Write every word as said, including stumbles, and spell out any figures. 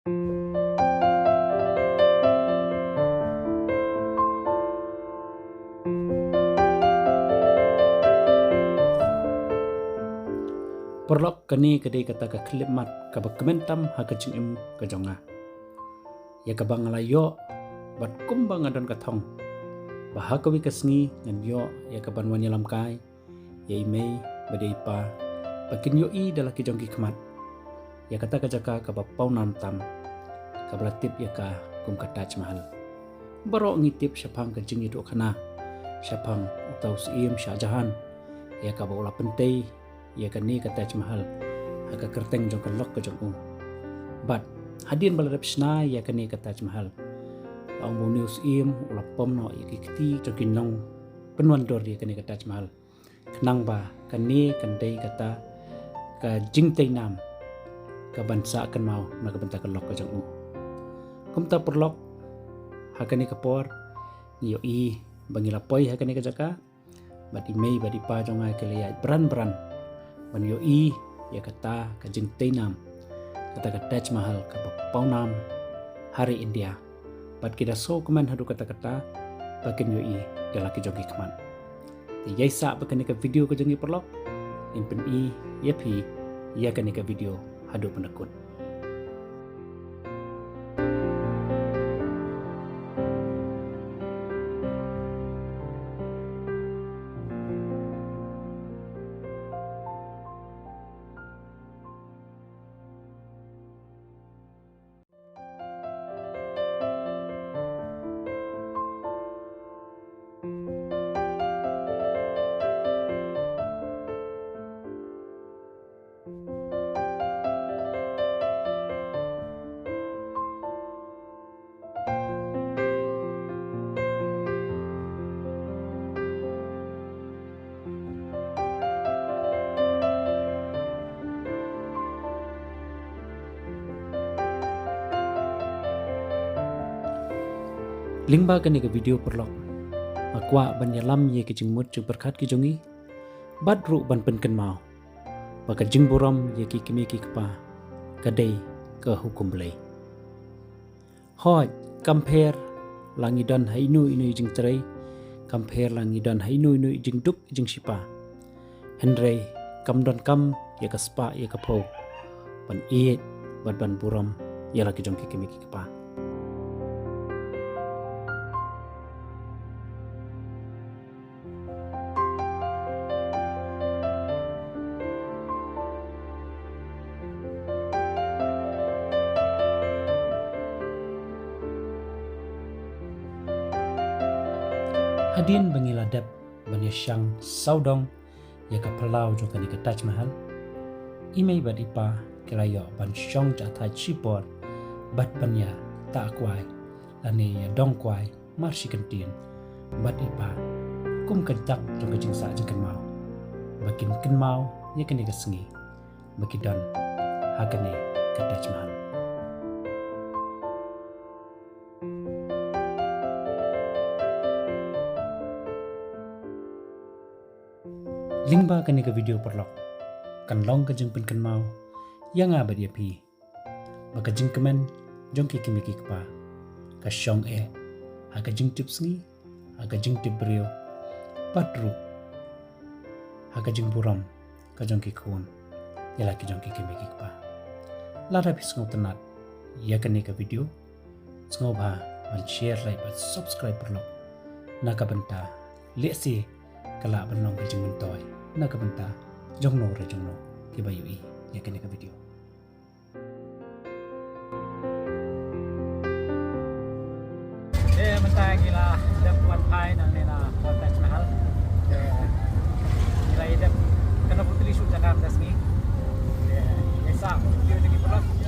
Paralok, kane ka dei kata ka khyllipmat kaba kmen tam ha ka jingim ka jong nga, ïa kaba nga la ïoh bad kumba nga don ka thong ba ha kawei ka sngi ngan ïoh ïa kaban wan ïalam kai ïa i mei bad ïa i pa, ba kin ïohi da la ki jong ki khmat ïa kata ka jaka kaba pawnam tam, kaba la tip ïa ka kum ka Taj Mahal. Baroh ngi tip shaphang ka jingïathuhkhana shaphang uta u Syiem Shah Jahan, ïa kaba u la pyntei ïa kane ka Taj Mahal ha ka kyrteng jong ka lok ka jong u. Bad hadien ba la dep shna ïa kane ka Taj Mahal, la ong ba une u syiem u la pom noh ïa ki kti jong ki nongpynwandur ïa kane ka Taj Mahal, khnang ba kane kan dei kata ka jingtei nam kaban sah kynmaw na ka bynta ka lok ka jong u. Kumta paralok, ha kane ka por ngi ïohi ba ngi la poi ha kane ka jaka, bad i mei bad i pa jong nga ki la ïaid bran bran ban ïohi ïa kata ka jingtei nam, kata ka Taj Mahal kaba pawnam ha ri India. Bad ki da sngewkmen haduh katta katta ba kin ïohi da la ki jong ki khmat. Te ïai sah ba kane ka video ka jong ngi paralok, ngin pyni ïa phi ïa kane ka video haduh ban da kut. Lyngba kane ka video paralok, nga kwah ban ïalam ïa ki jingmut jingpyrkhat ki jong ngi, bad ruh ban pynkynmaw ba ka jingburom ïa ki kmie ki kpa ka dei ka hukum Blei. Hooid, kam pher la ngi don ha ino ino i jingtrei, kam pher la ngi don ha ino ino i jingduk i jingshipa, hynrei kam donkam ïa ka spah ïa ka phew ban ïeit bad ban burom ïa la ki jong ki kmie ki kpa. Hadien ba ngi la dep ban ïashang sawdong ïa ka phyllaw jong kane ka Taj Mahal, i mei bad i pa ki la ïoh ban shong jahthait shipor bad ban ïatah kwai lane ïadong kwai mar shi kyntien bad i pa, kum ka dak jong ka jingsah jingkynmaw, ba kin kynmaw ïa kane ka sngi ba ki don ha kane ka Taj Mahal. Lyngba kane ka video paralok, kan long ka jingpynkynmaw ïa nga bad ïa phi ba ka jingkmen jong ki kmie ki kpa ka shong eh ha ka jingtip sngi, ha ka jingtip briew, bad ruh ha ka jingburom ka jong ki khun ïa la ki jong ki kmie ki kpa. Lada phi sngewtynnat ïa kane ka video, sngewbha ban share, like bad subscribe paralok, na ka bynta lehse ka lah ban long ka jingmyntoi na ka bynta jongno re jongno kiba ïohi ïa kane ka video. Te mynta ngi la dep wan phai nangne na Taj Mahal. Te ngi la ïa dep kano putli shu jaka mynta sngi. Te ïa sa video jong ngi paralok.